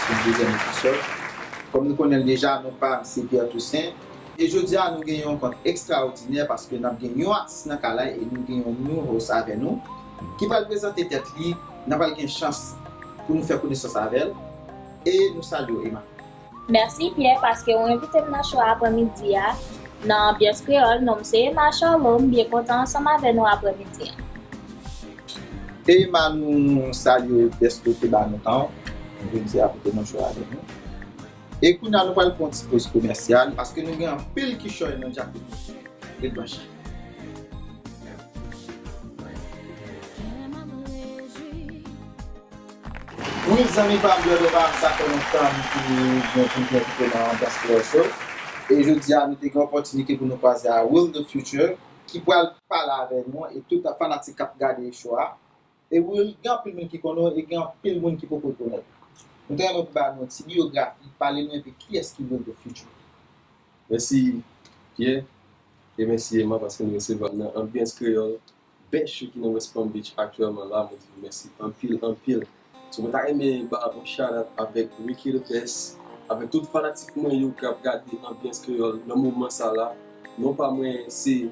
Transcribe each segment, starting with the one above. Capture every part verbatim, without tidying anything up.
Se yon dezyèm epizòd. Kòm nou konnen l deja, non pa m se Pierre Toussaint. E jodi a, nou gen yon rankont ekstraòdinè paske n ap gen yon atis nan kay la e nou gen yon new host avè nou ki pral prezante tèt li. N ap pral gen chans pou nou fè konesans avè l. E nou salye w, Emma. Mèsi, Pierre, paske w envite m nan show aprèmidi a nan Anbyans Kreyòl. Non m se Emma Charlot, m byen kontan ansanm avè nou aprèmidi an. Emma, nou salye w dèske w te ba nou tan w jodi a pou te nan show avè nou. E kounye a, nou pral pran yon ti poz komèsyal paske nou gen anpil kichòy nan djapit nou. Ret branche. Wi, zanmi pa m, blòdè pa m, sa fè lontan m te gen pou m te envite nan Anbyans Kreyòl Show. E jodi a, nou te gen opòtinite pou nou kwaze a Will the Future, ki pral pale avè nou e tout fanatik k ap gade show a. E Will, gen anpil moun ki konnen w e gen anpil moun ki poko konnen w. Nou ta renmen pou ba nou yon ti biyografi, pale nou enpe kiyès ki Will the Future. Mèsi, Pierre, e mèsi, Emma, paske nou resevwa m nan Anbyans Kreyòl, bèl show ki nan West Palm Beach aktyèlman la. Mwen di nou mèsi anpil, anpil. So, mwen ta renmen ba yon shout out avèk Ricky the Best, avèk tout fanatik mwen yo k ap gade Anbyans Kreyòl nan moman sa la. Non pa mwen se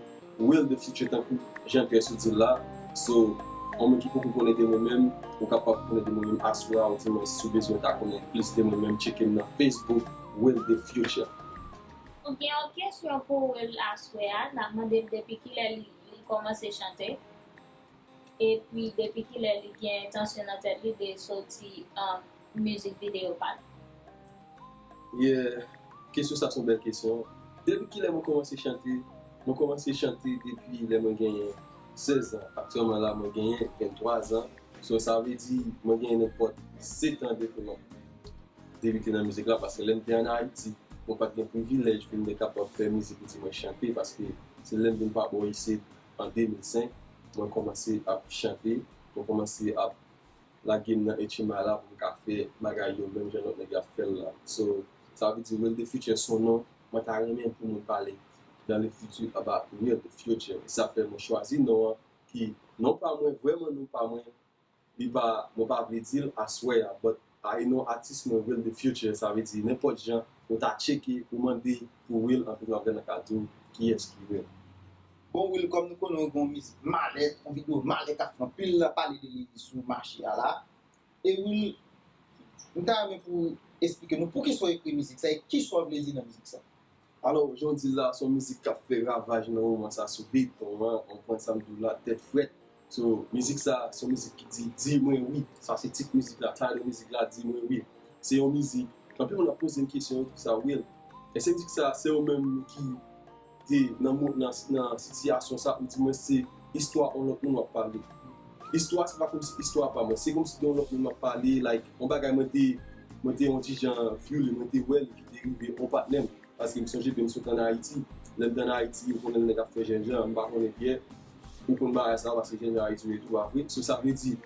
Will the Future, tankou Jean Pierre sot di l la. So, yon moun ki poko konnen de mwen menm, ou kapab konnen de mwen menm aswè a, ou di mwen si w bezwen ta konnen plis de mwen menm, tcheke m nan Facebook, Will the Future. Nou gen yon kesyon pou Will aswè a, n ap mande l depi kilè li, li kòmanse chante, epi depi kilè li gen entansyon nan tèt li de soti um, mizik videyo pa l. Yeah, kesyon sa se yon bèl kesyon. Depi kilè mwen kòmanse chante? Mwen kòmanse chante depi lè mwen genyen sèz an. Aktyèlman la, mwen genyen venntwa zan. So, sa vle di, mwen genyen nenpòt disèt an depi mwen debite nan mizik la, paske lè m te ann Ayiti, mwen pa t gen privilèj pou m te kapab fè mizik pou di mwen chante, paske se lè m vin pa bò isit an de mil senk, mwen kòmanse ap chante, mwen kòmanse ap lage m nan H M I la pou m ka fè bagay yo menm jan lòt nèg yo ap fè l la. So, sa vle di Will the Future se yon non mwen ta renmen pou moun pale dans le futur about Will the Future. E sa fè mwen chwazi non an ki non pa mwen, vrèman non pa mwen, li pa, mwen pa vle di l aswè a, but a e non atis mwen Will the Future, sa vle di nenpòt jan ou ta tcheke, ou mande pou Will, anpil w ap jwenn nan ka di w kiyès ki Will. Bon, Will, kòm nou konnen w gen yon mizik malè, yon videyo malè k ap fè anpil pale de li sou mache a la. E Will, m ta renmen pou w esplike nou poukisa w ekri mizik sa e kisa w vle di nan mizik sa. Alò, jan w di l la, se yon mizik k ap fè ravaj nan moman sa sou beat, ou konprann sa m di w la, tèt frèt. So, mizik sa, se yon mizik ki di, di mwen wi. Sa se tit mizik la, title mizik la, di mwen wi. Se yon mizik, anpil moun ap poze m kesyon yo, sa Will. Èske mizik sa, se ou menm ki te nan, mo- nan, nan sitiyasyon sa, ou di mwen se istwa yon lòt moun w ap pale. Istwa, se pa kòmsi istwa pa mwen, se kòmsi de yon lòt moun m ap pale, like, yon bagay mwen te, mwen te yon ti jan vyole, mwen te wè l ki te rive yon patnè m. Paske m sonje depi m sot ann Ayiti. Lè m te ann Ayiti, ou konnen nèg ap fè jènjan, m pa konnen Pyè, ou konn bagay sa, paske jènjan Ayiti yo tou, pa vre? So, sa vle di,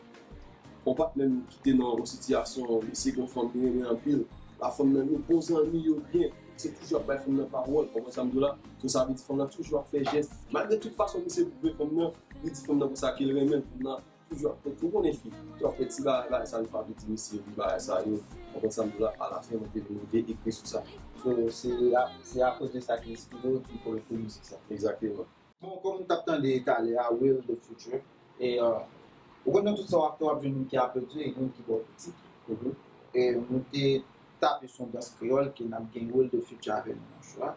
yon patnè m ki te nan yon sitiyasyon, li se yon fanm li renmen anpil. La fanm nan, yo bon zanmi, yo byen. Se toujou ap bay fanm nan pawòl, konprann sa m di w la? So, sa vle di fanm nan toujou ap fè jès. Malgre tout fason misye pwouve fanm nan, li di fanm nan konsa ke l renmen l, fanm nan toujou ap fè, ou konnen fi, toujou ap fè ti bagay, bagay sa yo pa vle di misye wi bagay sa yo. Konprann sa m di w la, alafen mwen te vin rive ekri sou sa. So, se a- se akoz de sa ki enspire w ki pou ekri mizik sa. Egzakteman. Bon, kòm nou t ap tande talè a, Will the Future. E euh, ou konn nan tout sa w ap fè, w ap jwenn moun ki aplodi w e moun ki ba w kritik. E nou te tape sou Anbyans Kreyòl ke n ap gen Will the Future avè nou nan show a.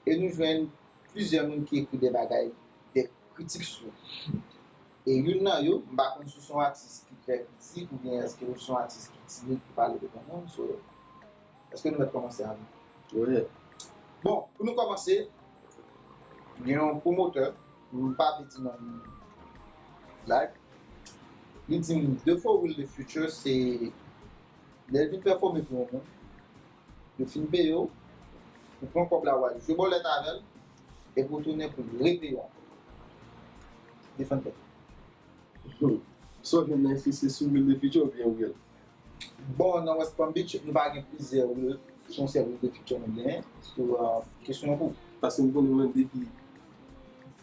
E nou jwenn plizyè moun ki ekri de bagay, de kritik sou. E youn nan yo, m pa konn si w se yon atis ki trè kritik oubyen èske w se yon atis ki timid pou pale devan moun. So, èske nou mèt kòmanse avè l? Wi. Bon, pou nou kòmanse, gen yon pwomotè, m pa vle di non live, li di m defo Will the Future se lè l vin pèfòme pou yon moun, yo fin peye w, ou pran kòb la, w al jwe bòlèt avè l, epi w tounen pou l repeye w ankò. Defann tèt ou. Hmm. So, jwenn nan eski se sou Will the Future oubyen Will? Bon, nan West Palm Beach, nou pa gen plizyè Will, se yon sèl Will the Future nou genyen. So, euh, kesyon an pou ou. Paske m konnen mwen depi,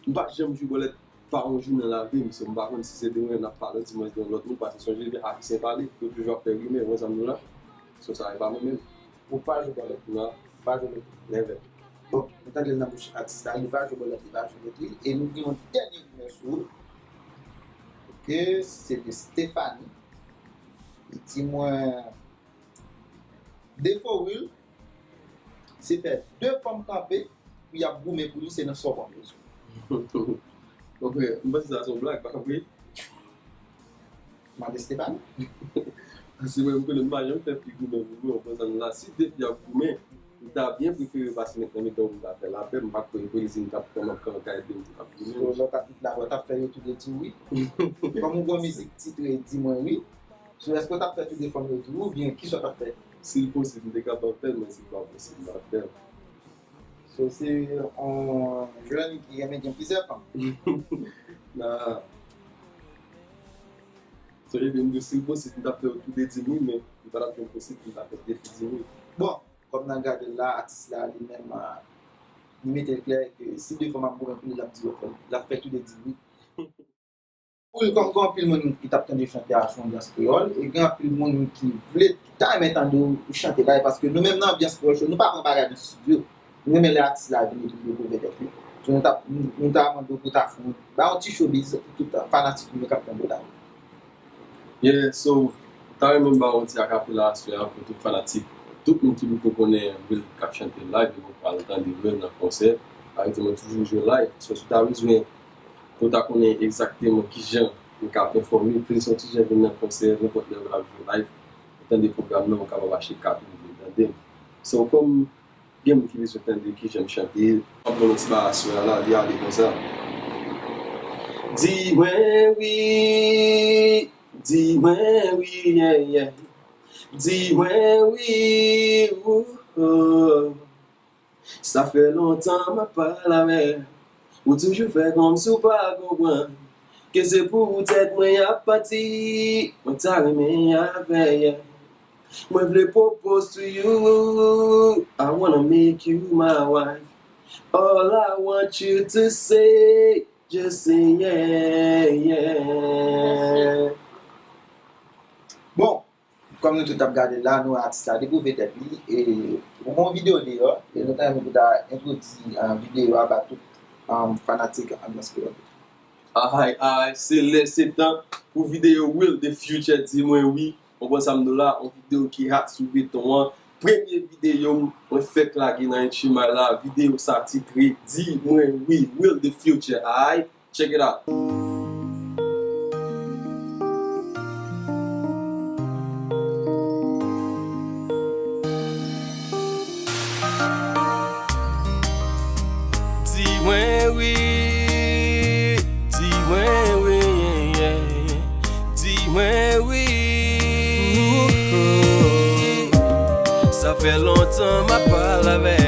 m pa t janm jwe bòlèt pa yon jou nan lavi m, so m pa konn si se de mwen n ap pale, di mwen de yon lòt moun, paske sonje lè Ayisyen pale, yo toujou ap fè rimè, ou konn sa m di w la? So sa e pa mwen menm. Ou pa jwe bòlèt? Non. Ou pa jwe loto? Never. Bon, nou tande l nan bouch atis la, li pa jwe bòlèt, li pa jwe loto, e nou gen yon dènye rimè sou ou. Ok, se de Stephanie. Li di mwen, defo Will, se fè de fanm kanpe pou y ap goumen pou li, se nan sa w konn bezwen. Ok, m panse sa se yon blag, pa vre? Mande Stephanie. Paske mwen, m konnen m pa janm fè fi goumen pou mwen, w konprann la. Si de fi ap goumen, m ta byen prefere pase nèg nan mitan yo pou m ta fè lapè, m pa t kwè Brésil t ap pran m ap kanpe ede m pou m t ap goumen. So, lè w t ap, lè w t ap fè yo tou de di w wi. Kòm ou gon mizik titre Di mwen wi. So, èske w t ap fè tou de fanm yo di w wi, oubyen kisa w t ap fè? Si l posib, m te kapab fè l, men si l pa posib, m p ap fè l. So, se yon jèn ki renmen gen plizyè fanm. Nah. So, li di m tou, si l posib, m t ap fè yo tou de di m wi, men li pa t ap janm posib pou m ta fè de fi di m wi. Bon, kòm n ap gade l la, atis la, li menm, ah, li mete l klè ke si de fanm ap goumen pou li, l ap di yo fè, l ap fè tou de di l wi. Pou l kòm gen anpil moun ki t ap tande chante a sou Anbyans Kreyòl, e gen anpil moun ki vle, ki ta renmen tande w chante live, paske nou menm nan Anbyans Kreyòl Show, nou pa pran bagay nan estidyo. Nou renmen lè atis la vini pou l devlope tèt li. So, nou ta, nou, nou ta mande w pou ta fè yon, bay yon ti showbiz pou tout fanatik nou yo k ap tande w la. Yeah, so, m ta renmen ba yon ti akapela aswè a pou tout fanatik. Tout moun ki poko konnen Will k ap chante live, yo pral tande Will nan konsè. Parèt mwen toujou jwe live. So, si w ta bezwen pou w ta konnen egzakteman kijan m ka pèfòme, plis yon ti jan vin nan konsè, nenpòt lè m ap jwe live, ou tande pwogram nan, ou kapab achte kat ou vin tande m. So, kòm gen moun ki bezwen tande kijan m chante, m ap ban nou ti bagay sou la, li ale konsa. Di mwen wi, di mwen wi, yeah, yeah. Di mwen wi, ooh, ooh. Sa fè lontan m ap pale avè w. Ou toujou fè kòmsi w pa konprann. Ke se poutèt mwen y ap pati. Mwen ta renmen avè w. Mwen vle propose to you. I wanna make you my wife. All I want you to say, just say yeah, yeah. Bon, kòm nou tout ap gade la, nou wè atis la dekouvri tèt li, e ou gen yon videyo deyò, e nou ta renmen pou ta entwodui, ah, videyo a ba tout, ah, fanatik Anbyans Kreyòl. Ay, ay, se lè se tan pou videyo Will the Future Di Mwen Wi. Ou konprann sa m di w la, yon videyo ki hot sou beton an. Premye videyo m, mwen fèk lage nan H M I la, videyo sa titre Di Mwen Wi, Will the Future, ay. Check it out. Di mwen wi, di mwen wi, yeah, yeah. Di mwen wi. Sa fè lontan m ap pale avè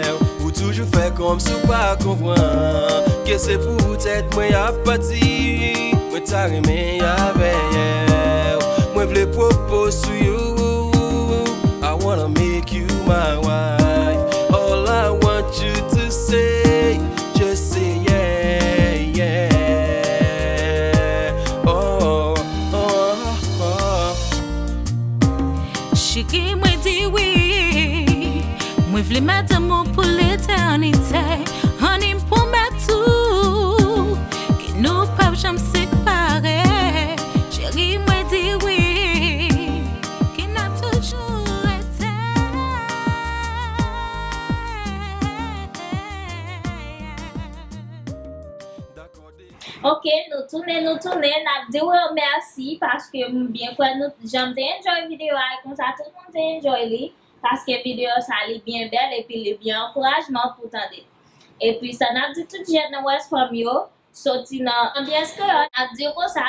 w. Ou toujou fè kòmsi w pa konprann. Ke se poutèt mwen y ap pati. Mwen ta renmen avè w. Mwen vle propose to you. I wanna make you my wife. All I want you to say, just say yeah, yeah. Oh, oh, oh. Cheri, mwen di wi. Mwen vle madanm ou pou letènite. Honey, m pwomèt ou ke nou p ap janm separe. Cheri, mwen di wi. Ke n ap toujou rete. Ok, nou tounen, nou tounen. N ap di w mèsi paske m byen kwè nou, jan m te enjoy videyo a, e konsa tout moun te enjoy li, paske videyo sa li byen bèl epi li byen ankourajman pou tande. Epi sa n ap di tout jèn nan West Palm yo, soti nan Anbyans Kreyòl, n ap di w konsa,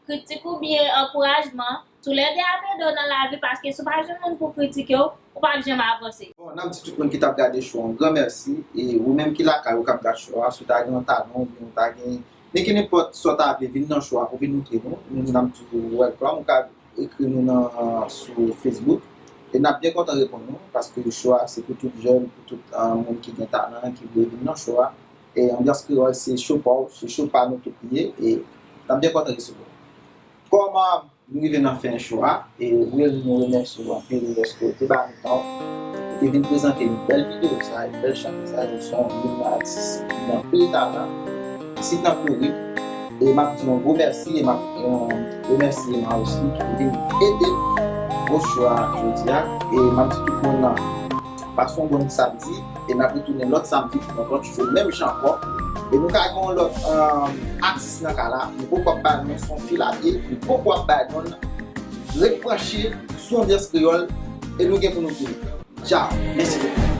kritik oubyen ankourajman, toulède ap ede w nan lavi, paske si w pa jwenn moun pou kritike w, ou p ap janm avanse. Bon, n ap di tout moun ki t ap gade show an gran mèsi, e ou menm ki lakay ou k ap gad show a, si w ta gen yon talan oubyen ou ta gen, men ki nenpòt sa w ta vle vin nan show a pou vin montre nou, nou, n ap di w welcome, ou ka ekri nou nan, sou Facebook, e n ap byen kontan reponn nou, paske show a se pou tout jèn, pou tout, ah, moun ki gen talan, ki vle vin nan show a. E Anbyans Kreyòl, se show pa w, se show pa nou tout li ye, e n ap byen kontan resevwa w. Kòm, ah, Nou rive nan fen show a, e Will, nou remèsye w anpil dèske w te ba nou tan w, ou te vin prezante nou bèl videyo sa, e bèl chante sa, e w se yon moun atis ki gen anpil talan isit nan Florid. E m ap di yon gwo mèsi, e m ap, e, remèsye Emma osi ki te vin ede m gwo show a jodi a. E m ap di tout moun nan, pase yon bon samdi, e n ap retounen lòt samdi pou yon lòt show, menm jan ankò. E nou ka gen yon lòt, um, atis nan ka la, nou poko ap ba nou son filavye, nou poko ap ba nou, ret branche sou Anbyans Kreyòl, e nou gen pou nou tounen. Tchao, mèsi bokou.